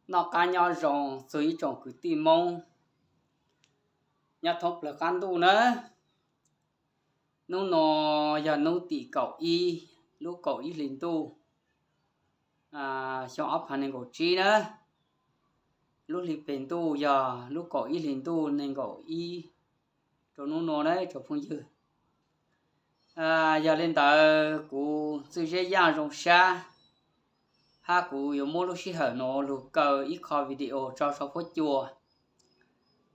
Noj qab nyob zoo txog ib tsoom kwv tij Hmoob nyob thoob plaws qab ntuj nawb. Hnub no yog hnub tim kaum ib, lub kaum ib hlis ntuj, xyoo ob phav nees nkaum tsib nawb. Lub hli pes ntuj yog lub kaum ib hlis ntuj nees nkaum ib rau hnub no nawb tsoom phooj ywg. Yog li ntawd kuv Txwj Zeb Yaj Zoo Sab hab kuv yuav muab lub sij hawm no lug kaw ib qho video tso sau huab cua,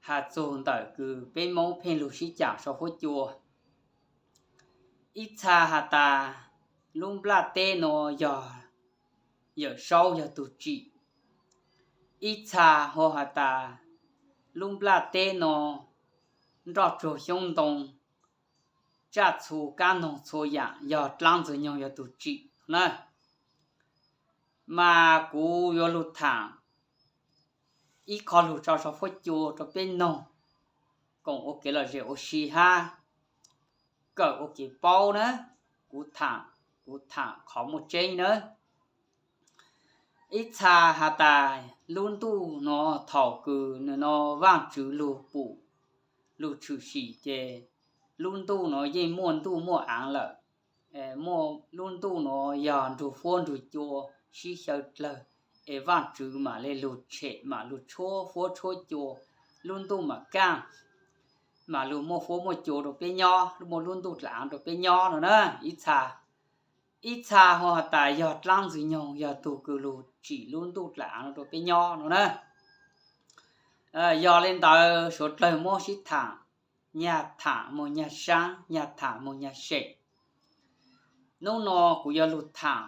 has txug ntawm kws peb Hmoob pheej lug sib caam sau huab cua. Ib txha has tas lub nplaj teb no yog Yawm Saub yog tug tsim. Ib txha ho has tas lub nplaj teb no nroj tsuag xyoob ntoo, tsaj txhu kab noog txhua yaam yog dlaab Ntxwg Nyoog yog tug tsim na. Mas kuv yuav lug thaam ib qho lug tso sau huab cua rau peb noog koom ua kev lom zem ua si hab kawm ua kev paub na. Kuv thaam, kuv thaam qhov muaj tseeb na. Ib txha has tas lub ntuj no thaum kws nwg no Vaajtswv lug pum lug tshwm sim ces lub ntuj no yeej muaj ntuj muaj aav lawm. Muaj lub ntuj no yog nrug huab nrug cua sib xyaw dlawg, es Vaajtswv mam le lug tshem mam lug tshuab huab tshuab cua, lub ntuj mam kaaj, mam lug muaj huab muaj cua rau peb nyob, muaj lub ntuj dlaim aav rau peb nyob no na ib txha. Ib txha ho has tas yog dlaab Ntxwg Nyoog yog tug kws lug tsim lub ntuj dlaim aav no rau peb nyob no na. Yog le ntawd suav dlawg muab sib thaam, nyag thaam moog nyag saab, nyag thaam moog nyag seem. Nub no kuv yuav lug thaam,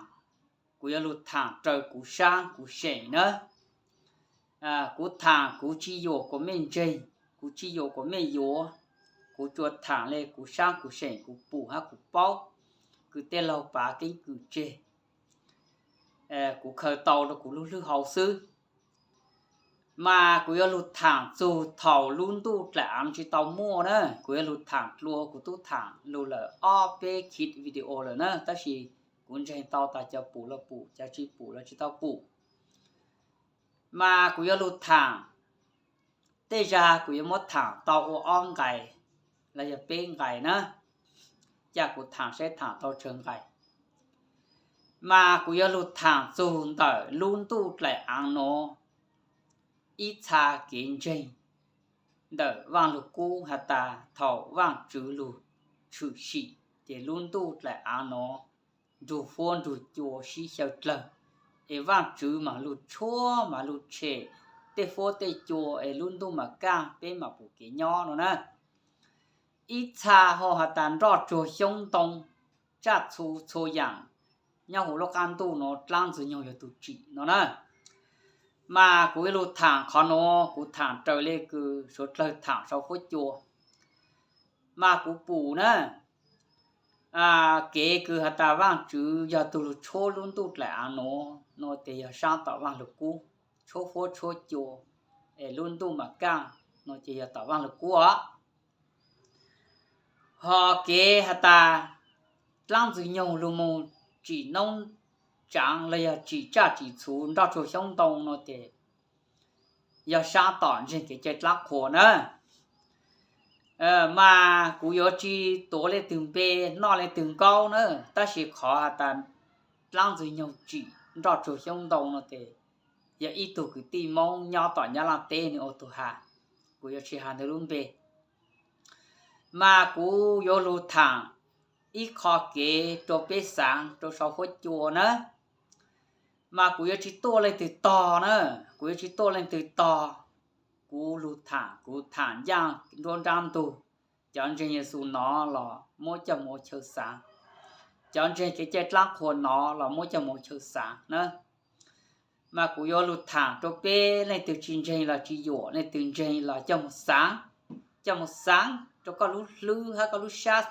kuv yuav lug thaam raws kuv saab kuv seem na. Kuv thaam kuv tsi yuam kuas mej ntseeg, kuv tsi yuam kuas mej yuav, kuv tsuas thaam le kuv saab kuv seem kuv pum hab kuv paub, kws tej laug pav keeb kwm tseg, kuv khaws tau rau kuv lub hlwb hau xwb. Mas kuv yuav lug thaam txug thaum lub ntuj dlaim aav tsi tau muaj na, kuv yuav lug thaam dlua, kuv tub thaam lug lawm ob peb kis video lawm na, tab sis kuv ntseeg tau tas cov pum los pum, cov tsi pum los tsi tau pum. Mas kuv yuav lug thaam, tej zag kuv yuav muab thaam tau ua ob nqai los yog peb nqai na, ca kuv thaam saib thaam tau tsawg nqai. Mas kuv yuav lug thaam txug ntawm lub ntuj dlaim aav nuav ib txha kev ntseeg ntawm Vaaj Lug Kub has tas thaum Vaajtswv lug tshwm sim ces lub ntuj dlaim aav nuav nrug huab nrug cua sib xyaw dlawg, es Vaajtswv mam lug tshuab mam lug tshem tej huab tej cua es lub ntuj mam kaaj peb mam pum kev nyob no na. Ib txha ho has tas nroj tsuag xyoob ntoo, tsaj txhu txhua yaam nyob huv lub qaab ntuj nuav dlaab Ntxwg Nyoog yog tug tsim no na. Mas kuv yuav lug thaam qhov nuav, kuv thaam raws le kws suav dlawg thaam sau huab cua. Mas kuv pum na, kev kws has tas Vaajtswv yog tug lug tshuab lub ntuj dlaim aav nuav no tes yog saab tom Vaaj Lug Kub, tshuab huab tshuab cua es lub ntuj mam kaaj no ces yog tom Vaaj Lug Kub os. Ho kev has tas dlaab Ntxwg Nyoog lug moog tsim noob tsaav los yog tsim tsaj tsim txhu nroj tsuag xyoob ntoo no tes yog saab tom ntseeg kev cai dlaab qhuas na. Mas kuv yuav tsi tuav leej twg npe noj leej twg nkaub na, tab sis qhov has tas dlaab Ntxwg Nyoog tsim nroj tsuag xyoob ntoo no tes yog ib tug kwv tij Moob nyob tom Nyab Laaj teb nwg ua tug has, kuv yuav tsi has nwg lub npe. Mas kuv yuav lug thaam ib qho kev rua peb xaav rua sau huab cua na. Mas kuv yuav tsi tuaj leej twg tog na, kuv yuav tsi tuaj leej twg tog. Kuv lug thaam, kuv thaam ncaaj nruab nraab ntug. Cov ntseeg Yexus nov los muab coj mus ua chaw xaav, cov ntseeg kev cai dlaab qhuas nov los muab coj mus ua chaw xaav na. Mas kuv yuav lug thaam rua peb leej twg tsi ntseeg los tsi yuam, leej twg ntseeg los coj mus xaav, coj mus xaav rua koj lub hlwb hab koj lub sab,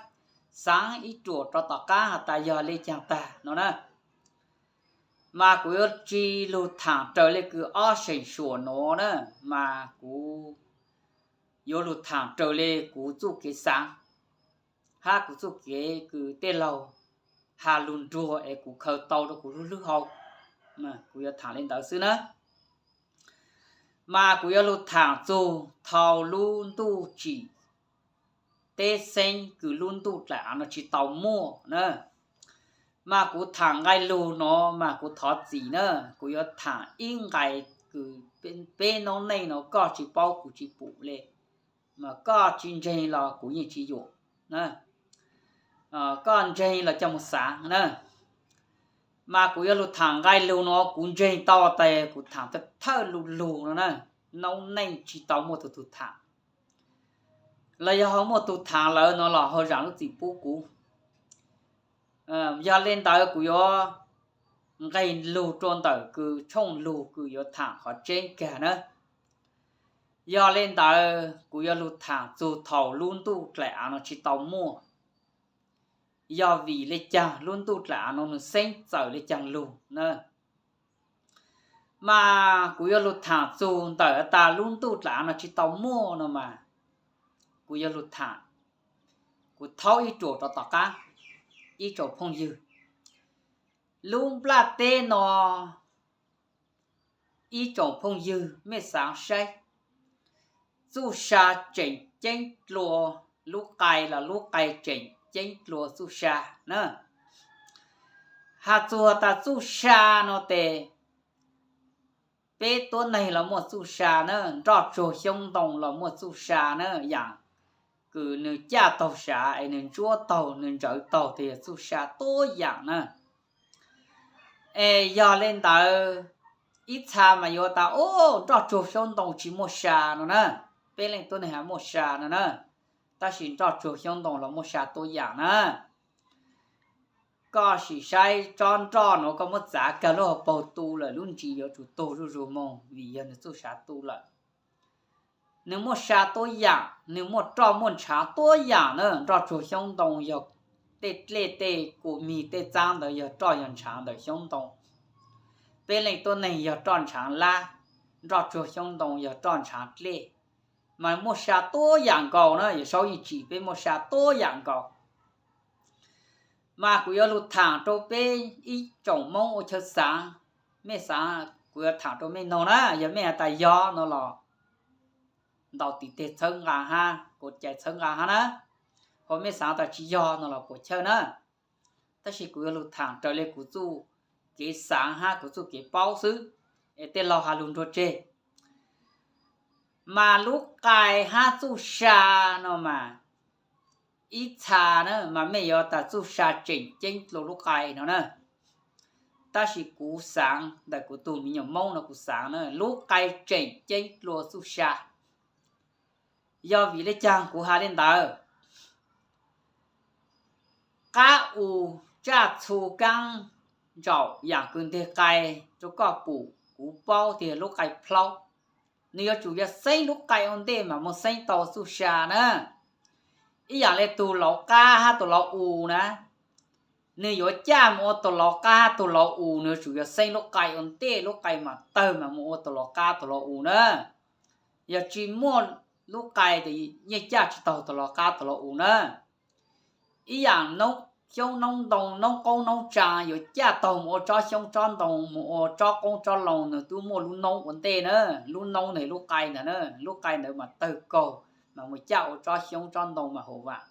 xaav ib ruam rua tom qaab has tas yog le caag tag no na. Mas kuv yuav tsi lug thaam raws le kws ob seem suam nuav na, mas kuv yuav lug thaam raws le kuv txuj kev xaav hab kuv txuj kev kws tej laug has lug nruag es kuv khaws tau rua kuv lub hlwb hau. Kuv yuav thaam le ntawd xwb na. Mas kuv yuav lug thaam txug thaus lub ntuj tsim teb xeeb kws lub ntuj dlaim av no tsis tau muaj na. Mas kuv thaam nqai lug no mas kuv thov txim na, kuv yuav thaam ib nqai kws peb noob neej no koj tsis paub kuv tsis pum le, mas koj tsis ntseeg los kuv yeej tsis yuam na. Koj ntseeg los coj moog xaav na. Mas kuv yuav lug thaam nqai lug no kuv ntseeg tau tas kuv thaam thawj lug lug no na, noob neej tsis tau muaj tug tug thaam, los yog ho muaj tug thaam lawm no los ho zaam lub txim pub kuv. Yog le ntawd kuv yuav nqeg lug rua ntawm kws tshooj lug kws yuav thaam qhov tseeb kag na. Yog le ntawd kuv yuav lug thaam txug thaus lub ntuj dlaim av no tsis tau muaj. Yog vim le caag lub ntuj dlaim av no nwg xeeb txawm le caag lug na. Mas kuv yuav lug thaam txug ntawm tas lub ntuj dlaim av no tsis tau muaj no mas kuv yuav lug thaam, kuv thaub ib ruam rov tom qaab, ib tsoom phooj ywg. Lub nplaj teb no ib tsoom phooj ywg mej xaav saib, txuj sa tseem ceeb dlua lub qai los lub qai tseem ceeb dlua txuj sa na. Has txug tas txuj sa no tes, peb tuab neeg los muaj txuj sa na, nroj tsuag xyoob ntoo los muaj txuj sa na, yaam kws nwg caj taug sav es nwg ntsuab taug nwg ntsawv taug tes yog txuj sa tuab yaam na. Es yog le ntawd, ib txha mas yuav tas, u, nroj tsuag xyoob ntoo tsis muaj sa no na, peb leej tuab neeg has muaj sa no na, tab sis nroj tsuag xyoob ntoo los muaj sa tuab yaam na. Koj sim saib tsob nroj nuav koj muab txav kag lub hauv paug tu lawm lub ntsis yuav tsum tug zuj zug moog vim yog nwg txuj sa tu lawm. Nwg muaj sa tuab yaam, nwg muaj roj muaj ntshaav tuab yaam na, nroj tsuag xyoob ntoo yog tej dlej tej kua mig tej txaab ntawd yog roj yog ntshaav ntawm xyoob ntoo. Peb leej tuab neeg yog roj ntshaav lab, nroj tsuag xyoob ntoo yog roj ntshaav dlej, mas muaj sa tuab yaam nkaus na, Yawm Saub yeej tsim peb muaj sa tuab yaam nkaus. Mas kuv yuav lug thaam rau peb ib tsoom Moob ua chaw xaav, mej xaav kuv yuav thaam rau mej noog na, yog mej has tas yog no los ntaus tiv teg txhawb nqaa hab, kuv cais txhawb nqaa hab na, ho mej xaav tas tsis yog no los puam chawj na. Tab sis kuv yuav lug thaam raws le kuv txuj kev xaav hab kuv txuj kev paub xwb, es tej laug has lug nruag tseg. Mas lub qai hab txuj sa no mas, ib txha na mas mej yuav tas txuj sa tseem ceeb dlua lub qai no na. Tab sis kuv xaav ntawm kuv tug me nyuam Moob no kuv xaav na, lub qai tseem ceeb dlua txuj sa. Yog vim le caag kuv has le ntawd? Qaab u, tsaj txhu kaab ntsaum yaam kws nteg qai rua koj pum, kuv paub tias lub qai plhaub, nwg yuav tsum yog xeeb lub qai ua ntej mas moog xeeb tau txuj sa na. Ib yaam le tug lauv qaab hab tug lauv u na, nwg yuav caj moog ua tug lauv qaab hab tug lauv u, nwg yuav tsum yog xeeb lub qai ua ntej, lub qai mas tawg mas moog ua tug lauv qaab tug lauv u na. Yog tsi muaj lub qai tes yeej caj tsi taug tug lauv qaab tug lauv u na. Ib yaam noob xyoob noob ntoo noob qoob noob tsaa yuav caj taug moog ua tsob xyoob tsob ntoo, moog ua tsob qoob tsob loo, nwg tub muaj lub noob ua ntej na. Lub noob ntawd lub qai ntawd na, lub qai ntawd mas tawg kaug mas moog caj ua tsob xyoob tsob ntoo mas huv vaam.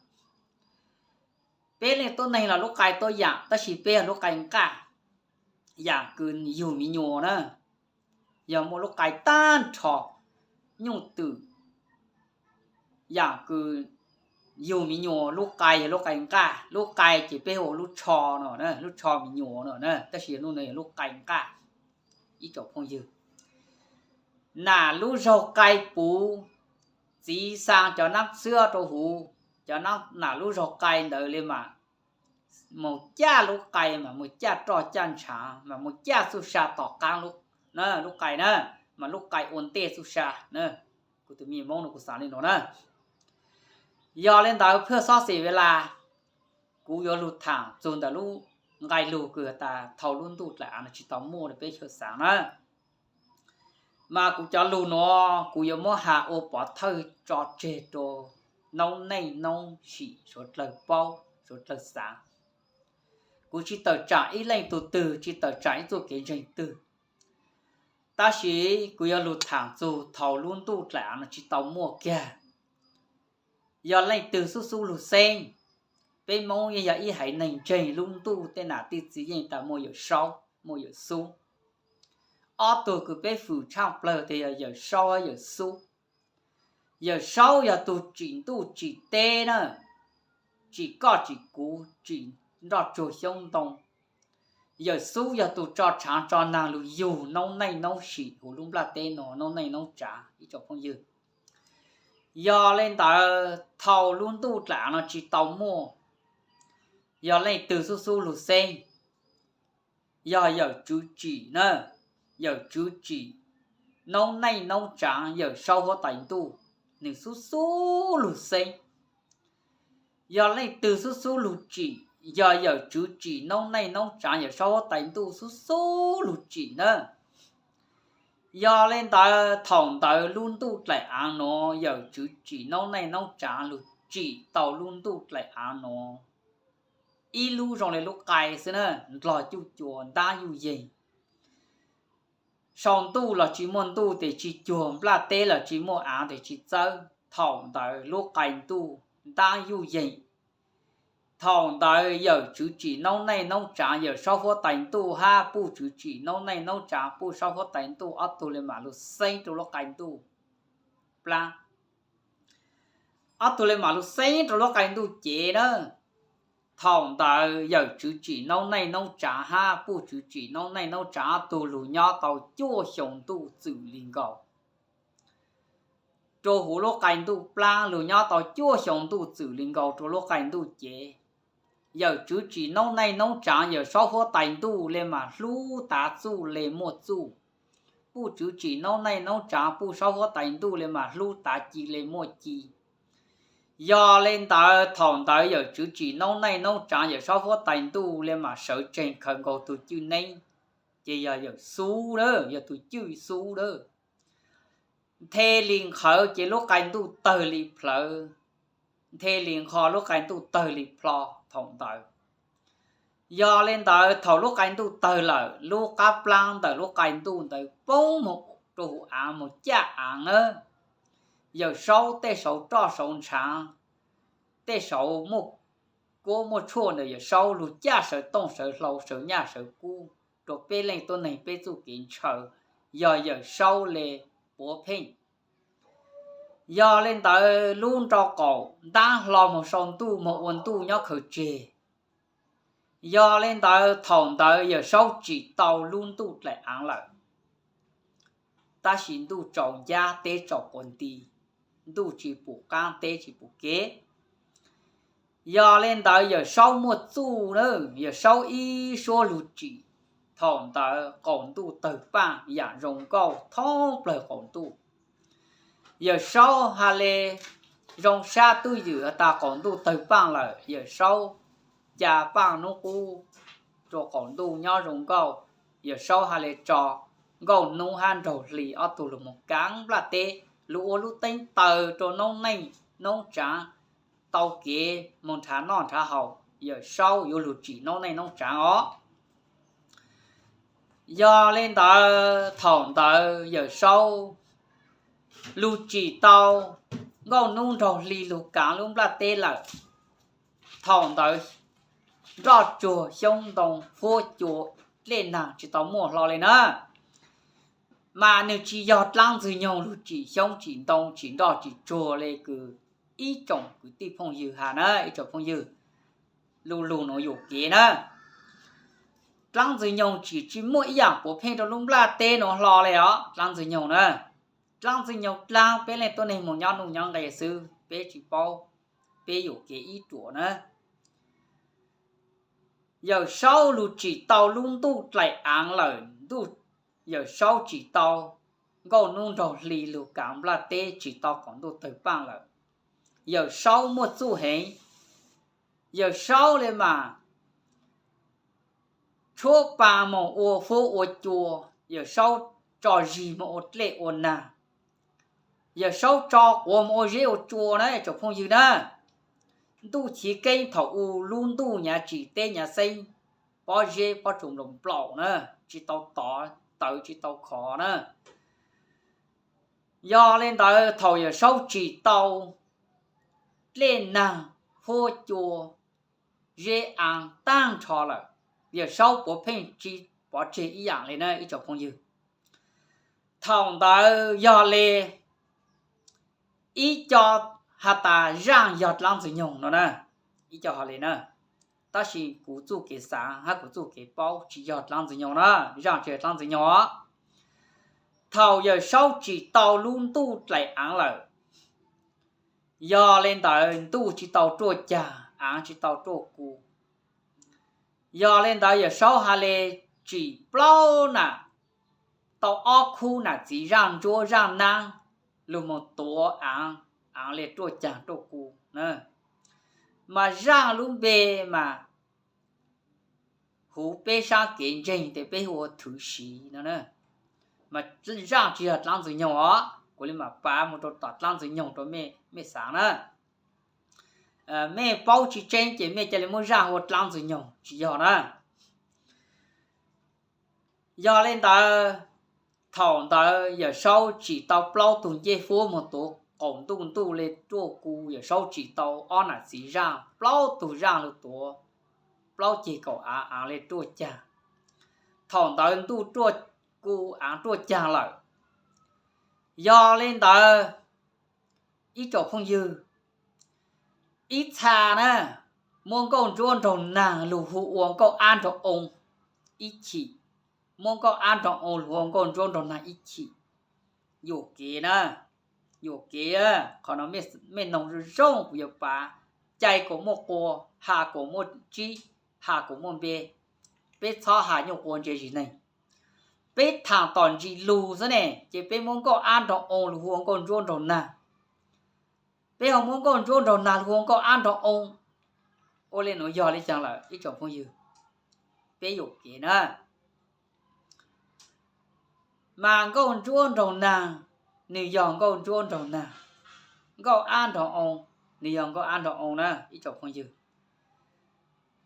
Peb leej tuab neeg los lub qai tuab yaam, tab sis peb yog lub qai nqaj, yaam kws yug me nyuam na, yog muaj lub qai taag nrho, nyuj twm, yaam kws yug me nyuam lub qai yog lub qai nqaj, lub qai ces peb hu ua lub tsho no, lub tsho me nyuam no, tab sis yog lub no yog lub qai nqaj. Ib tsoom phooj ywg, nam lub zaug qai puv, txiv xaa cov naab xwab rua huv, cov nam lub zaug qai ntawd le mas moog caj lub qai mas moog caj roj caj ntshaav mas moog caj txuj sa tom qaab lub qai na, mas lub qai ua ntej txuj sa na. Kuv tus me Moob no kuv xaav le nuav na. Yog le ntawd phaj xob xim ve las, kuv yuav lug thaam txug ntawm lub nqai lug kws tas thaum lub ntuj dlaim av no tsis tau muaj le peb chaw xaav na. Mas kuv cov lug nuav kuv yuav muab has ua pov thawj tso tseg rua noob neej noob sim suav dlawg paub suav dlawg xaav. Kuv tsis tawm tsaam ib leej tug twg, tsis tawm tsaam ib txuj kev ntseeg twg. Tab sis kuv yuav lug thaam txug thaus lub ntuj dlaim aav no tsis tau muaj kiag. Yog leej twg xub xub lug xeeb, peb Moob yeej yog ib haiv neeg ntseeg lub ntuj, tej nam tej txiv yeej tas muaj Yawm Saub muaj Yawm Xub. Ob tug kws peb fwm tshaaj plawg tias yog Yawm Saub hab Yawm Xub. Yawm Saub yog tug tsim ntuj tsim teb na, tsim koj tsim kuv, tsim nroj tsuag xyoob ntoo. Yawm Xub yog tug tso tshaav tso naag lug yug noob neej noob sim huv lub nplaj teb nuav, noob neej noob tsaav ib tsoom phooj ywg. Yog le ntawd thaus lub ntuj dlaim aav no tsis tau muaj, yog leej twg xub xub lug xeeb, yog Yawm Tswv tsim na, Yawm Tswv tsim noob neej noob tsaav, Yawm Saub huab tais ntuj, nwg xub xub lug xeeb. Yog leej twg xub xub lug tsim, yog Yawm Tswv tsim noob neej noob tsaav, Yawm Saub huab tais ntuj xub xub lug tsim na. Yog le ntawd thaum ntawd lub ntuj dlaim aav nuav Yawm Tswv tsim noob neej noob tsaav lug tsim tau lub ntuj dlaim aav nuav, ib lub zoo le lub qai xwb na, ndlog cuj cua ntaab yuj yeeg. Sau ntuj los tsis muaj ntuj tes tsis cuag, nplaj teb los tsis muaj aav tes tsis txawb. Thaum ntawd lub qai ntuj ntaab yuj yeeg. Thaum ntawd Yawm Tswv tsim noob neej noob tsaav, Yawm Saub huab tais ntuj hab Puj Tswv tsim noob neej noob tsaav, Puj Saub huab tais ntuj, ob tug le maam lug xeeb rua lub qai ntuj plaab. Ob tug le maam lug xeeb rua lub qai ntuj cev na. Thaum ntawd Yawm Tswv tsim noob neej noob tsaav hab Puj Tswv tsim noob neej noob tsaav, ob tug lug nyob tau cuaj xyoo ntuj txwm li nkaus. Rua huv lub qai ntuj plaab lug nyob tau cuaj xyoo ntuj txwm li nkaus rua lub qai ntuj cev. Yawm Tswv tsim noob neej noob tsaav, Yawm Saub huab tais ntuj le maam hlub tav txuj le muaj txuj. Puj Tswv tsim noob neej noob tsaav, Puj Saub huab tais ntuj le maam hlub tav ci le muaj ci. Yog le ntawd thaum ntawd Yawm Tswv tsim noob neej noob tsaav, Yawm Saub huab tais ntuj le maam sawv tsees khaws nkaus tug cwj neeb, ces yog Yawm Xub lawm, yog tug cwj xub lawm. Nthe li nqhawv ces lub qai ntuj tawg li plhawv, nthe li nqho lub qai ntuj tawg li plho thaum ntawd. Yog le ntawd thaum lub qai ntuj tawg lawm, lub qab plaab ntawm lub qai ntuj ntawd poob moog rua huv aav moog caj aav na. Yawm Saub tej saud roj saud ntshaav, tej saud muaj kuab muaj tshuaj ntawm Yawm Saub lug caj sawv tooj sawv hlau sawv nyaj sawv kub rua peb leej tuab neeg peb txuj kev ntshaw, yog Yawm Saub le puav pheej. Yog le ntawd lub nrau qaum ntaab hlo moog sau ntuj moog ua ntuj nyob khaws tseg. Yog le ntawd thaum ntawd Yawm Saub tsim tau lub ntuj dlaim aav lawm. Tab sis ntuj tsaus ncab teb tsaus quas nti, ntuj tsis pum qaab teb tsis pum kev. Yog le ntawd Yawm Saub muaj txuj na, Yawm Saub ib suab lug tsim. Thaum ntawd qaum ntuj tawg paaj yaam zoo nkauj thoob plawg qaum ntuj. Yawm Saub has le zoo sab twj ywm has tas qaum ntuj tawg paaj lawm, Yawm Saub ca paaj nub qub rua qaum ntuj nyob zoo nkauj. Yawm Saub has le tso nkauj nub hab nraug hli ob tug lug moog kaav nplaj teb, lug ua lub teeb taws rua noob neej noob tsaav tau kev moog nrhav noj nrhav haus. Yawm Saub yuav lug tsim noob neej noob tsaav os. Yog le ntawd thaum ntawd Yawm Saub lug tsim tau nkauj nub nraug hli lug kaav lub nplaj teb lawm. Thaum ntawd nroj tsuag xyoob ntoo huab cua dlej naag tsis tau muaj hlo le na. Mas nwg tsis yog dlaab ntxwg nyoog lug tsim xyoob tsim ntoo tsim nroj tsim tsuag le kws ib tsoom kwv tij phooj ywg has na, ib tsoom phooj ywg. Lu lug nuav yuam kev na. Dlaab ntxwg nyoog tsim tsis muaj ib yaam puav pheej rua lub nplaj teb nuav hlo le os, dlaab ntxwg nyoog na. Dlaab ntxwg nyoog dlaab peb leej tuab neeg moog nyob nuj nyob nqe xwb, peb tsis paub, peb yuam kev ib ruam na. Yawm Saub lug tsim tau lub ntuj dlaim aav lawm, ntuj, Yawm Saub tsim tau nkauj nub nraug hli lug kaav nplaj teb, tsim tau qaum ntuj tawg paaj lawm. Yawm Saub muaj txuj heev. Yawm Saub le maam tshuab paa moog ua huab ua cua, Yawm Saub tso zig moog ua dlej ua naag, Yawm Saub tso quav moog ua zeb ua tsua na tsoom phooj ywg na. Ntuj chiv keeb thaum u lub ntuj nyav tsim teb nyav xeeb, pob zeb pob tsuas nplaum nplaum na, tsis tau tod tawv tsis tau khov na. Yog li ntawd thaum Yawm Saub tsim tau dlej nag huab cua zeb aav tag nrho lawm, Yawm Saub puav pheej tsis pov tseg ib yaam li na ib tsoom phooj ywg. Thaum ntawd yog li ib co has tas zaaj yog dlaab ntxwg nyoog no na, ib co ho li na. Tab sis kuv txuj kev xaav hab kuv txuj kev paub tsis yog dlaab ntxwg nyoog na, zaaj tsis yog dlaab ntxwg nyoog os. Thaum Yawm Saub tsim tau lub ntuj dlaim aav lawm, yog li ntawd ntuj tsis tau ruaj cag, aav tsis tau ruaj ku. Yog li ntawd Yawm Saub has le tsim plaub nam, tau ob khub nam txiv zaaj ntsuab zaaj naab lug moog tuav aav, aav le ruaj cag ruaj ku na. Mas zaaj lub npe mas huv peb sab kev ntseeg tes peb hu ua thwv siv no na. Mas zaaj tsis yog dlaab ntxwg nyoog os, kuv le maam pav moog rau tom dlaab ntxwg nyoog rau mej xaav na. Mej paub tsis tseeb ces mej ca le muab zaaj hu ua dlaab ntxwg nyoog, tsis yog na. Yog li ntawd, thaum ntawd Yawm Saub tsim tau plaub tug ncej huab moog tuav qaum ntuj, ntuj le ruaj ku, Yawm Saub tsim tau ob nam txiv zaaj, plaub tug zaaj lug tuav plaub ceg kaum aav, aav le ruaj cag. Thaum ntawd ntuj ruaj ku aav ruaj cag lawm. Yog li ntawd, ib tsoom phooj ywg, ib txha na, muab nkauj ntsuab nraug naag lug hu ua nkauj ab nraug oo ib chim, muab nkauj ab nraug oo lug hu ua nkauj ntsuab nraug naag ib chim. Yuam kev na, yuam kev, qhov no mej noog zoo zoo kuv yuav pav, cai kuas muaj qua, has kuas muaj tsib, has kuas muaj npe. Peb txhob has nyuaj qua ntse zis neeg. Peb thaam tom ntsis lug xwb ne, ces peb muab nkauj ab nraug oo lug hu ua nkauj ntsuab nraug naag. Peb ho muab nkauj ntsuab nraug naag lug hu ua nkauj ab nraug oo. Ua li nuav yog li caag lawm ib tsoom phooj ywg? Peb yuam kev na. Mas nkauj ntsuab nraug naag, nwg yog nkauj ntsuab nraug naag. Nkauj ab nraug oo, nwg yog nkauj ab nraug oo na ib tsoom phooj ywg.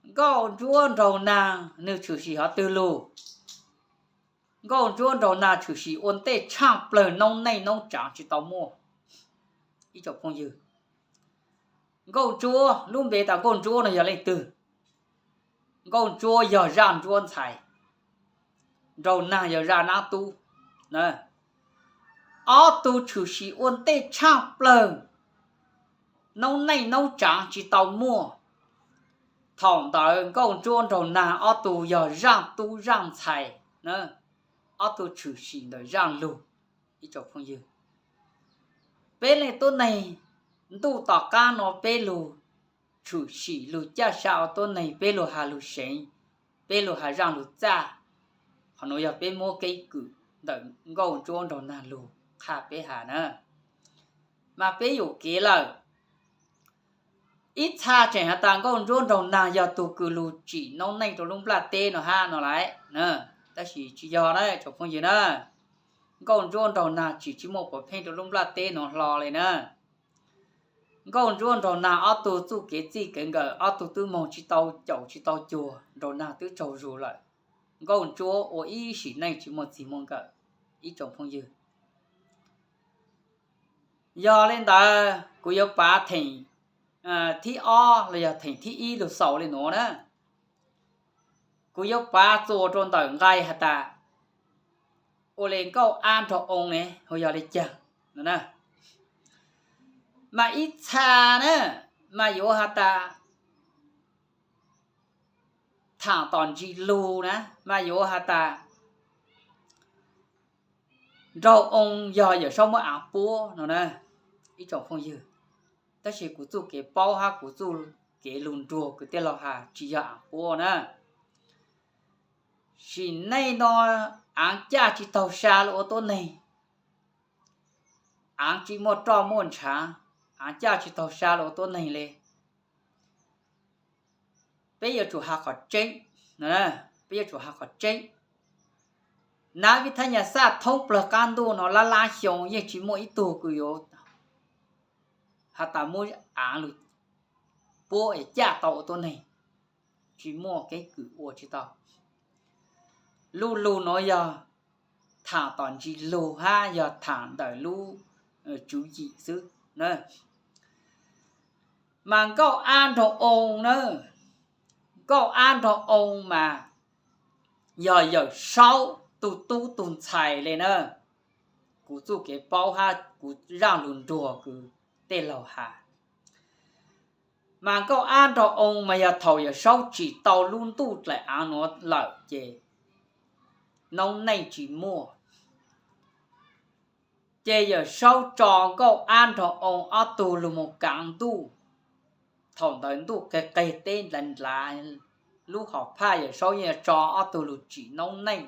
Nkauj ntsuab nraug naag nwg tshwm sim hov twg lug? Nkauj ntsuab nraug naag tshwm sim ua ntej tshaaj plawg noob neej noob tsaav tsis tau muaj. Ib tsoom phooj ywg, nkauj ntsuab, lub npe tas nkauj ntsuab no yog leej twg? Nkauj ntsuab yog zaj ntsuab ntxhais, nraug naag yog zaj naab tub. Ob tug tshwm sim ua ntej tshaaj plawg noob neej noob tsaav tsis tau muaj. Thaum ntawd nkauj ntsuab nraug naag ob tug yog zaj tub zaj ntxhais, ob tug tshwm sim ntawm zaj lug. Ib tsoom phooj ywg, peb leej tuab neeg ntuj tom qaab no peb lug tshwm sim lug caj sa ua tuab neeg, peb lug has lug seev, peb lug has zaaj lug txaj. Qhov nuav yog peb muab keeb kwm ntawm nkauj ntsuab nraug naag lug qha peb has na. Mas peb yuam kev lawm. Ib txha tseem has tas nkauj ntsuab nraug naag yog tug kws lug tsim noob neej rau lub nplaj teb no hab no lawm, tab sis tsis yog na tsoom phooj ywg na. Nkauj ntsuab nraug naag tsim tsis muaj puav pheej rau lub nplaj teb no hlo li na. Nkauj ntsuab nraug naag ob tug txuj kev txij kev nkawm ob tug twb moog tsis tau caum tsis tau cuag, nraug naag twb tsaug zug lawm. Nkauj ntsuab ua ib sim neej tsis muaj txij muaj nkawm, ib tsoom phooj ywg. Yog li ntawd kuv yuav pav theem thib ob los yog theem thib ib lug xaus li nuav na. Kuv yuav pav txuas rau ntawm nqai has tas, ua le nkauj ab nraug oo ne, hu yog li caag no na. Mas ib txha na, mas yuav has tas thaam tom ntsis lug na, mas yuav has tas nraug oo yog Yawm Saub muab aav puab no na, ib tsoom phooj ywg. Tab sis kuv txuj kev paub hab kuv txuj kev lug nruag kuv tej laug has tsis yog aav puab na. Sim neej no aav caj tsis taug sa lug ua tuab neeg, aav tsis muaj roj muaj ntshaav, aav caj tsis taug sa lug ua tuab neeg li. Peb yuav tsum has qhov tseeb, peb yuav tsum has qhov tseeb. Nav vij thab nyas xaj thoob plawg qaab ntuj no lab lab xyoo yeej tsis muaj ib tug kws yuav has tas muab aav lug puab es caj tau ua tuab neeg, tsis muaj keeb kwm ua tsis tau. Lub lug nuav yog thaam tom ntsis lug hab yog thaam ntawm lub tswv yim xwb na. Mas nkauj ab nraug oo na, nkauj ab nraug oo mas yog Yawm Saub tug tub tug ntxhais le na. Kuv txuj kev paub hab kuv zaaj lug nruag kws tej laug has, mas nkauj ab nraug oo mas yog thaum Yawm Saub tsim tau lub ntuj dlaim aav nuav lawm ces noob neej tsis muaj. Ces Yawm Saub tso nkauj ab nraug oo ob tug lug moog kaav ntuj. Thaum ntawd ntuj qeg qeg teb ndlav ndlav, lub hom phaj Yawm Saub yeej tso ob tug lug tsim noob neej,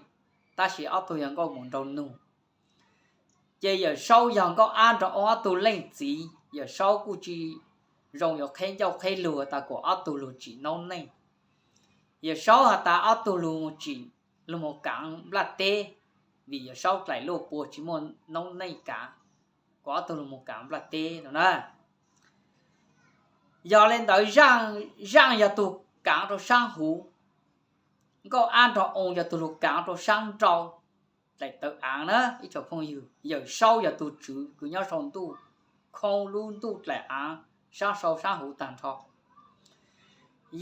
tab sis ob tug yog nkauj muam nraug nug. Ces Yawm Saub yog nkauj ab nraug oo ob tug leej txiv, Yawm Saub kuj tsis zoo yuav qheb ncauj qheb lug tas kuas ob tug lug tsim noob neej. Yawm Saub has tas ob tug lug tsim, lug moog kaav nplaj teb, vim Yawm Saub dlaim luaj pua tsis muaj noob neej kaav, kuas ob tug lug moog kaav nplaj teb no na. Yog le ntawd zaaj yog tug kaav rua saab huv, nkauj ab nraug oo yog tug lug kaav rua saab nrau, dlaim tawv aav na ib tsoom phooj ywg. Yawm Saub yog tug tswv kws nyob sau ntuj, khoob lub ntuj dlaim aav saab sau saab huv taag nrho.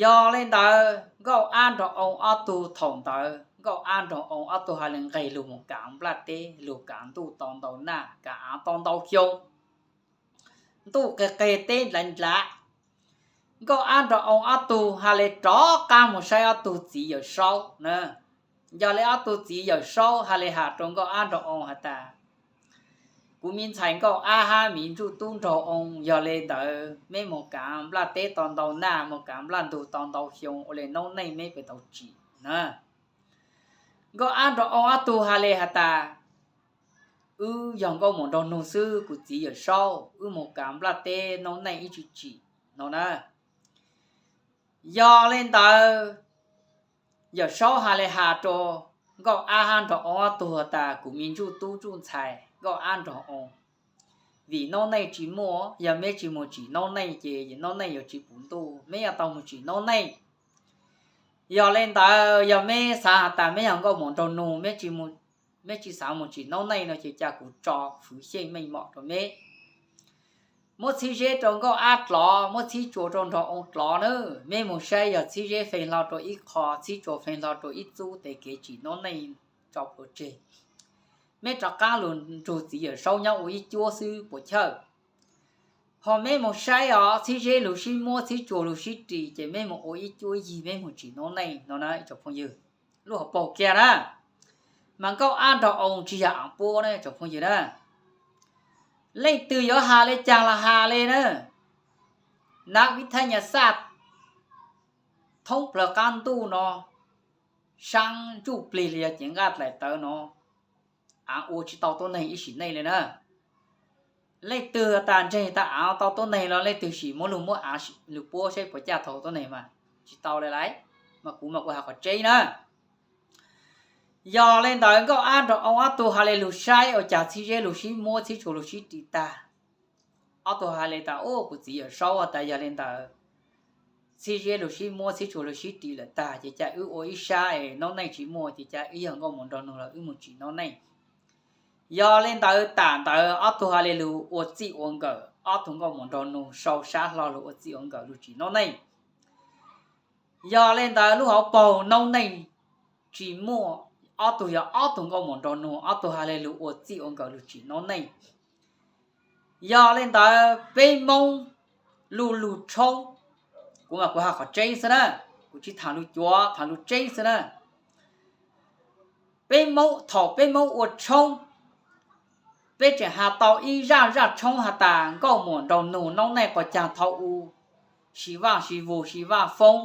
Yog le ntawd nkauj ab nraug oo ob tug thaum ntawd nkauj ab nraug oo ob tug has le nqeg lug moog kaav nplaj teb, lug kaav ntuj tau ntau naj, kaav aav tau ntau xyoo. Ntuj qeg qeg teb ndlav ndlav, nkauj ab nraug oo ob tug has le rov qaab moog saib ob tug txiv Yawm Saub na. Yog le ob tug txiv Yawm Saub has le has rua nkauj ab nraug oo has tas, kuv me ntxhais nkauj ab hab me ntsuj tub nraug oo, yog le ntawd meb moog kaav nplaj teb tau ntau naj, moog kaav nplaj ntug tau ntau xyoo, ua le noob neej meb puas tau tsim na? Nkauj ab nraug oo ob tug has le has tas, wb yog nkauj muam nraug nug xwb, kuv txiv Yawm Saub, wb moog kaav nplaj teb noob neej wb tsis tsim no na. Yog le ntawd Yawm Saub has le has rua nkauj ab hab nraug oo ob tug has tas, kuv me ntsuj tub ntsuj ntxhais nkauj ab nraug oo, vim noob neej tsis muaj, yog meb tsis moog tsim noob neej ces noob neej yuav tsis puv ntuj, meb yuav tau moog tsim noob neej. Yog le ntawd yog meb xaav has tas meb yog nkauj muam nraug nug, meb tsis xaav moog tsim noob neej no ces ca kuv tso fwv xyeej meej mom rua meb. Muab txhib zeb rua nkauj ab dlov, muab txhib tsua rua nraug oo dlov na. Meb moog saib yog txhib zeb feej hlo rua ib qho, txhib tsua feej hlo rua ib txub tes kev tsim noob neej tso plhuav tseg. Meb rov qaab lug nrug txiv Yawm Saub nyob ua ib cuab xwb puas chawj? Ho meb moog saib os, txhib zeb lug sib muab, txhib tsua lug sib ris, ces meb moog ua ib cuab yig meb moog tsim noob neej no na ib tsoom phooj ywg. Lub hauv paug kiag na, mas nkauj ab nraug oo tsis yog aav puab na tsoom phooj ywg na. Leej twg yuav has le caag los has le na. Nav vib thab nyas xaj thoob plawg qaab ntuj no, saab ntsuj plig los yog cev nqaj dlaim tawv no, aav ua tsis tau tuab neeg ib sim neej le na. Leej twg tas ntseeg tas aav tau tuab neeg los leej twg sim muab lug muab aav lug puab saib puas caj tau tuab neeg mas tsis tau le lauj. Mas kuv mas kuv has qhov tseeb na. Yog le ntawd nkauj ab nraug oo ob tug has le lug saib ua cas txhib zeb lug sib muab, txhib tsua lug sib ris tag. Ob tug has le tas, u, kuv txiv Yawm Saub has tas yog le ntawd, txhib zeb lug sib muab, txhib tsua lug sib ris lawm tag ces ca wb ua ib sab es noob neej tsis muaj ces ca wb yog nkauj muam nraug nug los wb moog tsim noob neej. Yog le ntawd tam ntawd ob tug has le lug ua txij ua nkawm, ob tug nkauj muam nraug nug sau sab hlo lug ua txij ua nkawm lug tsim noob neej. Yog le ntawd lub hauv paug noob neej tsis muaj, ob tug yog ob tug nkauj muam nraug nug, ob tug has le lug ua txij ua nkawm lug tsim noob neej. Yog le ntawd peb Moob luj lug tshoob, kuv mas kuv has qhov tseeb xwb na, kuv tsis thaam lug cuav, thaam lug tseeb xwb na. Peb Moob, thaum peb Moob ua tshoob, peb tseem has tau ib zaj, zaj tshoob has tas nkauj muam nraug nug noob neej quas caag thaum u, si vaaj si vug si vaaj foob,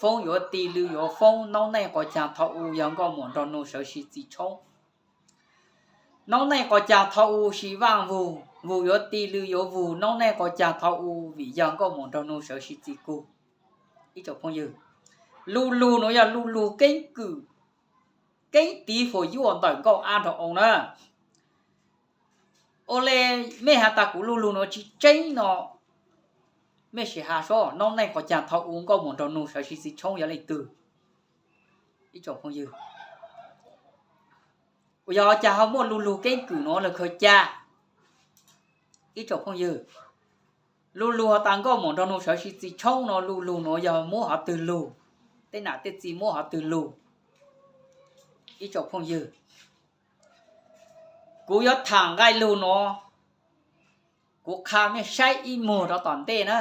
foob yuav ti lw yuav foob noob neej quas caag thaum u yog nkauj muam nraug nug sawv si txi tshoob. Noob neej quas caag thaum u si vaaj vug, vug yuav ti lw yuav vug noob neej quas caag thaum u vim yog nkauj muam nraug nug sawv si txi kug. Ib tsoom phooj ywg, luj lug nuav yog luj lug keeb kwm, keeb tiv fuam yuaj ntawm nkauj ab nraug oo na. Ua le mej has tas kuv luj lug nuav tsis tseeb no, mej sim has seb noob neej quas caag thaum u nkauj muam nraug nug sawv si txi tshoob yog leej twg? Ib tsoom phooj ywg, Yog cas ho muaj lu lug keeb kwm nuav lug khaws ca? Ib tsoom phooj ywg, lu lug has tas nkauj mum nrog nus sawv sib txis tshoob no, lu lug nuav yog muab hov twg lug? Tej nam tej txiv muab hov twg lug? Ib tsoom phooj ywg, kuv yuav tham nqai lug nuav, kuv qha mej saib ib muag rov tom ntej na.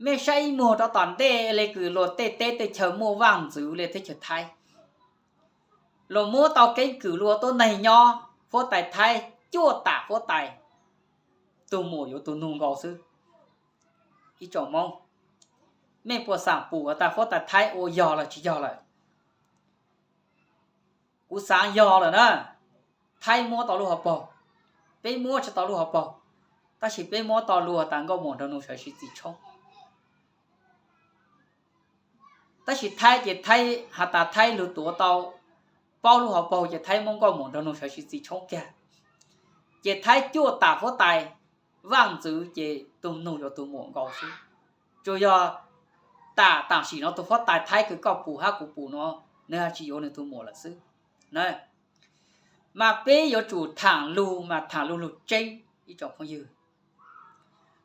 Mej saib ib muag rov tom ntej le kws luag tej teb tej chaw muaj vaaj ntxwv le teb chaws Thaib, luag muab tau keeb kwm lug ua tuab neeg nyob, huab tais Thaib cuaj tam huab tais, tug muam yuav tug nug nkaus xwb. Ib tsoom Moob, mej puas xaam pum has tas huab tais Thaib ua yog los tsis yog lawm? Kuv xaav yog lawm na. Thaib muab tau lub hauv paug, peb muab tsis tau lub hauv paug, tab sis peb muab tau lug has tas nkauj mum nrog nus sawv sib txis tshoob. Tab sis Thaib ces Thaib has tas Thaib lug tuav tau paub lub hauv paug ces Thaib muab nkauj mum nrog nus sawv sib txis tshoob kiag. Ces Thaib cuaj tam huab tais, vaaj ntxwv ces tug nug yuav tug muam nkaus xwb. Tsuas yog tam tam sim no tug huab tais Thaib kws koj pum hab kuv pum no, nwg tsis yuav nwg tug muam lawm xwb na. Mas peb yuav tsum thaam lug mas thaam lug lug tseeb ib tsoom phooj ywg.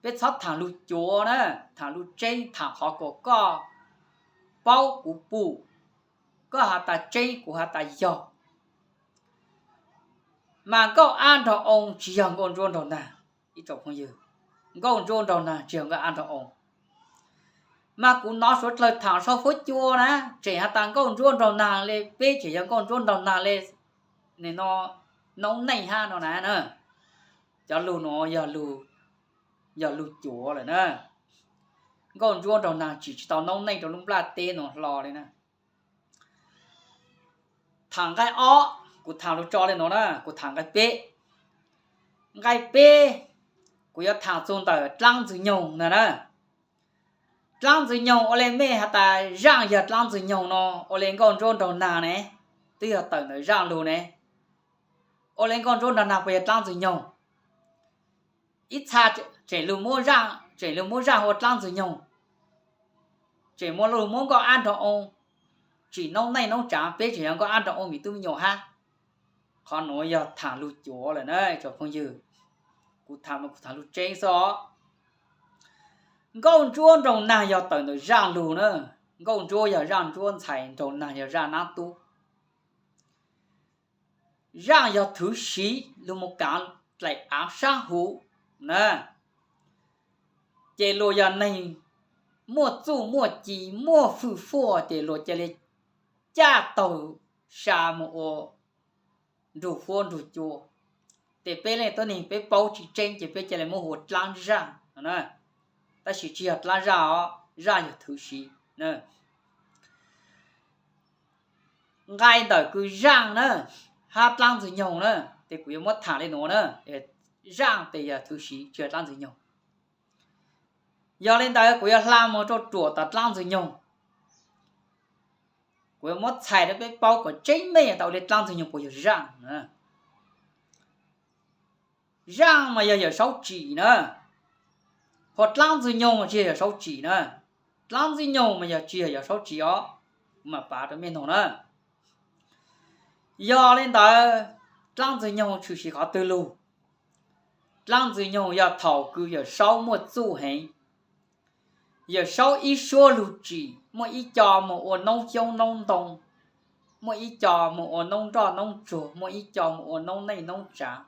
Peb txhob thaam lug cuav na, thaam lug tseeb, thaam qhov kom koj paub kuv pum, koj has tas tseeb kuv has tas yog. Mas nkauj ab nraug oo tsis yog nkauj ntsuab nraug naag ib tsoom phooj ywg. Nkauj ntsuab nraug naag tsis yog nkauj ab nraug oo. Mas kuv nov suav dlawg thaam sau fuab cua na, tseem has tas nkauj ntsuab nraug naag le, peb tseem yog nkauj ntsuab nraug naag le, no noob neej hab no na. Cov lug nuav yog lug cuav lawm na. Nkauj ntsuab nraug naag tsim tsis tau noob neej rau lub nplaj teb nuav hlo li na. Thaam nqai ob, kuv thaam lug tso le nuav na, kuv thaam nqai peb. Nqai peb, kuv yuav thaam txug ntawm dlaab ntxwg nyoog na na. Dlaab ntxwg nyoog ua le mej has tas zaaj yog dlaab ntxwg nyoog no, ua le nkauj ntsuab nraug naag ne, twb yog tawm ntawm zaaj lug ne. Ua le nkauj ntsuab nraug naag puas yog dlaab ntxwg nyoog? Ib txha tseem lug muab zaaj, tseem lug muab zaaj ua dlaab ntxwg nyoog, tseem muab lug muab nkauj ab nraug oo tsim noob neej noob tsaav, peb tseem yog nkauj ab nraug oo me tub me nyuam hab. Qhov nuav yog thaam lug cuav lawm na tsoom phooj ywg. Kuv thaam, kuv thaam lug tseeb xwb os. Nkauj ntsuab nraug naag yog tawm ntawm zaaj lug na. Nkauj ntsuab yog zaaj ntsuab ntxhais, nraug naag yog zaaj naab tub. Zaaj yog thwv siv lug mus kaav dlaim aav saab huv na. Ces luag yog neeg muaj txuj muaj ci muaj fwj fuaj ces luag ca le caj taug sa mus ua nrug fuab nrug cua. Ces peb leej tuab neeg peb paub tsis tseeb ces peb ca le muab hu ua dlaab zaaj no na. Tab sis tsis yog dlaab zaaj os, zaaj yog thwv siv. Nqai ntawm kws zaaj na hab dlaab ntxwg nyoog na, ces kuv yuav muab thaam le nuav na. Zaaj tes yog thwv siv tsis yog dlaab ntxwg nyoog. Yog le ntawd kuv yuav hla moog rua ruam tas dlaab ntxwg nyoog. Kuv yuav muab txhais rau peb paub kom tseeb meej tas ua le dlaab ntxwg nyoog puas yog zaaj. Zaaj mas yog Yawm Saub tsim na, ho dlaab ntxwg nyoog mas tsis yog Yawm Saub tsim na. Dlaab ntxwg nyoog mas yog tsis yog Yawm Saub tsim os, kuv mam pav rau mej noog na. Yog le ntawd, dlaab ntxwg nyoog tshwm sim qhov twg lug? Dlaab ntxwg nyoog yog thaum kws Yawm Saub muaj txuj heev. Yawm Saub ib suab lug tsim, muaj ib co moog ua noob xyoob noob ntoo, muaj ib co moog ua noob nroj noob tsuag, muaj ib co moog ua noob neej noob tsaav.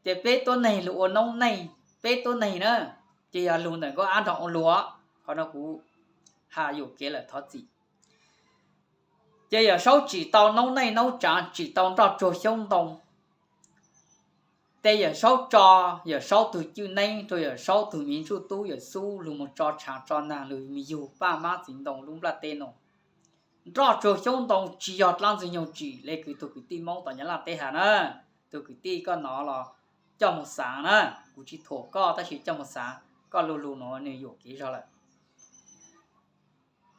Ces peb tuab neeg lug ua noob neej, peb tuab neeg na, ces yog lug ntawm nkauj ab nraug oo lug, qhov no kuv has yuam kev lawm thov txim. Ces Yawm Saub tsim tau noob neej noob tsaav, tsim tau nroj tsuag xyoob ntoo. Ces Yawm Saub tso Yawm Saub tug cwj neeb rua Yawm Saub tug me ntsuj tub Yawm Xub lug moog tso tshaav tso naag lug me yug paj mab txiv ntoo lub nplaj teb no. Nroj tsuag xyoob ntoo tsis yog dlaab ntxwg nyoog tsim le kws tug kwv tij Moob tom Nyab Laj teb has na. Tug kwv tij koj nov los coj moog xaav na, kuv tsis thuam koj tab sis coj moog xaav, koj lug lug nuav nwg yuam kev zog lawm.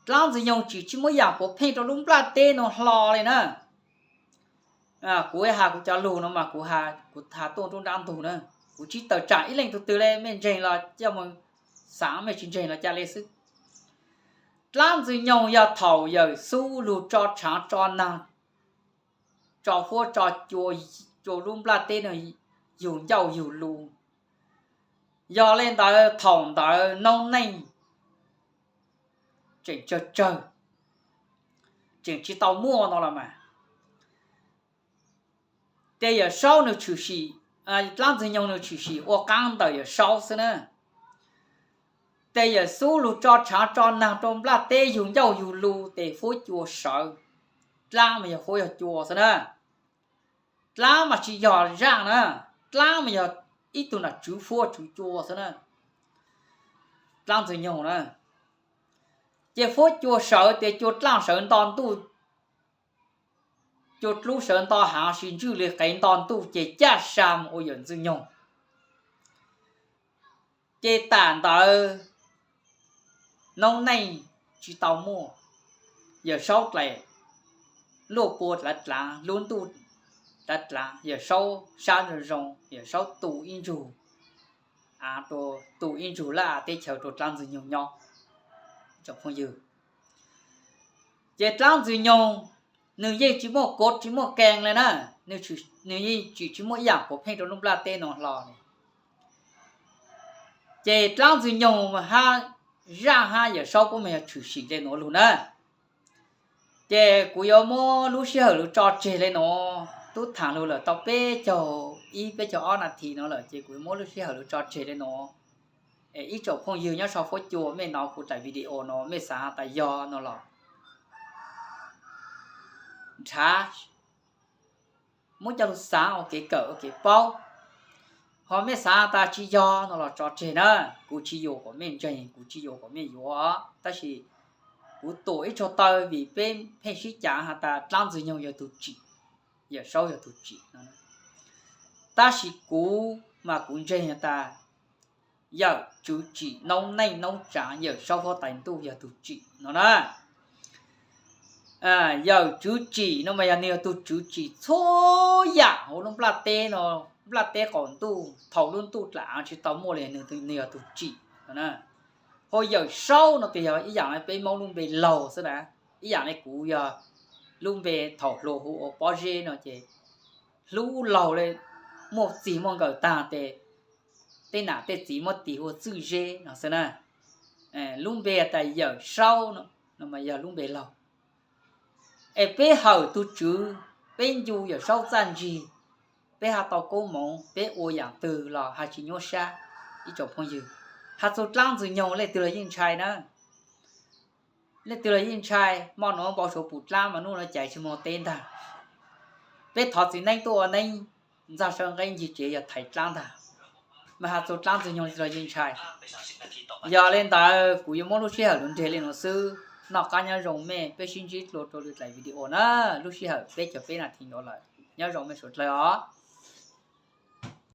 Dlaab ntxwg nyoog tsim tsis muaj yaam puav pheej rua lub nplaj teb nuav hlo le na. Kuv has kuv cov lug no mas kuv has tuaj nruab nrab ntug na, kuv tsis tawm tsaam ib leej tug twg le, mej ntseeg los coj moog xaav, mej tsis ntseeg los ca le xwb. Dlaab ntxwg nyoog yog thaum Yawm Xub lug tso tshaav tso naag tso huab tso cua, cua lub nplaj teb no yug ncauj yug lus. Yog li ntawd thaum ntawd noob neej tseem tsawg tsawg, tseem tsis tau muaj no los mas, ces Yawm Saub nws tshwm sim, dlaab Ntxwg Nyoog nws tshwm sim ua qaab ntawm Yawm Saub xwb na. Ces Yawm Saub lug tso tshaav tso naag rua nplaj teb yug ncauj yug lus tes huab cua sawv, dlaab mas yog huab yog cua xwb na. Dlaab mas tsis yog zaaj na, dlaab mas yog ib tug nam tswv huab tswv cua xwb na, dlaab Ntxwg Nyoog na. Ces huab cua sawv tes cua dlaaj sawv nto ntuj, cua dlub sawv nto haav, sis ntswj li qev nto ntuj ces caj sa mus ua Yawm Ntxwg Nyoog. Ces tam ntawd noob neej tsis tau muaj, Yawm Saub dlaim luaj pua dlaav dlaav, lub ntuj dlaav dlaav, Yawm Saub sab zoo zoo, Yawm Saub tu ib ntsug, a, tu ib ntsug laj teb chaws rua dlaab Ntxwg Nyoog nyob. Phooj ywg, ces dlaab Ntxwg Nyoog nws yeej tsis muaj kov tsis muaj kee le na, nws yeej tsim tsis muaj ib yaam puav pheej rua lub nplaj teb no hlo li. Ces dlaab Ntxwg Nyoog hab zaaj hab Yawm Saub puab mas yog tshwm sim le nuav lug na. Ces kuv yuav muab lub sij hawm lug tso tseg le nuav, tub thaam lug lawm tau peb caug ib peb caug ob nas this nuav lawm ces kuv yuav muab lub sij hawm lug tso tseg le nuav. Es ib tsoom phooj ywg nyob sau huab cua mej nov kuv daim video nuav mej xaav has tas yog no los nrhav, muab coj lug xaav ua kev kawm ua kev paub. Ho mej xaav has tas tsis yog no los tso tseg na, kuv tsis yuam kom mej ntseeg, kuv tsis yuam kom mej yuav, tab sis kuv tuam ib tsuag taw vim peb pheej sib cav has tas dlaab Ntxwg Nyoog yog tug tsim, Yawm Saub yog tug tsim no. Tab sis kuv mas kuv ntseeg has tas Yawm Tswv Tsim noob neej noob tsaav, Yawm Saub huab tais ntuj yog tug tsim no na. Yawm Tswv Tsim no mas yog nwg yog tug tswv tsim txhua yaam huv lub nplaj teb no, nplaj teb qaum ntuj, thaum lub ntuj dlaim aav tsis tau muaj li, nwg yog tug tsim no na. Ho Yawm Saub no tes yog ib yaam le peb Moob lub npe laug xwb na, ib yaam le kuv yog lub npe thaum hluas hu ua Pob Zeb no ces hlub laug le, muaj txig muaj nkawm taag tes tej nam tej txiv muab tis hu ua Txwj Zeb no xwb na. Lub npe tas Yawm Saub no mas yog lub npe laug. Es peb hawm tug tswv, peb ncu Yawm Saub txaj ntsig, peb has tau koob moov, peb ua yaam twg los has tsis nyuaj sab. Ib tsoom phooj ywg, has txug dlaab Ntxwg Nyoog leej twg los yeej ntshai na. Leej twg los yeej ntshai, hmo nuav npau suav pum dlaab mas nub nuav cais tsis moog teb ntag. Peb thov txiv neeb tuaj ua neeb, ntxag saw nqe ncig tsev yog thaiv dlaab ntag. Mas has txug dlaab Ntxwg Nyoog leej twg los yeej ntshai. Yog le ntawd kuv yuav muab lub sij hawm lug nreg le nuav xwb, noj qab nyob zoo mej, peb sib ntsib dlua rua lwm daim video na. Lub sij hawm peb caug peb nas this yuav lawm, nyob zoo mej suav dlawg os.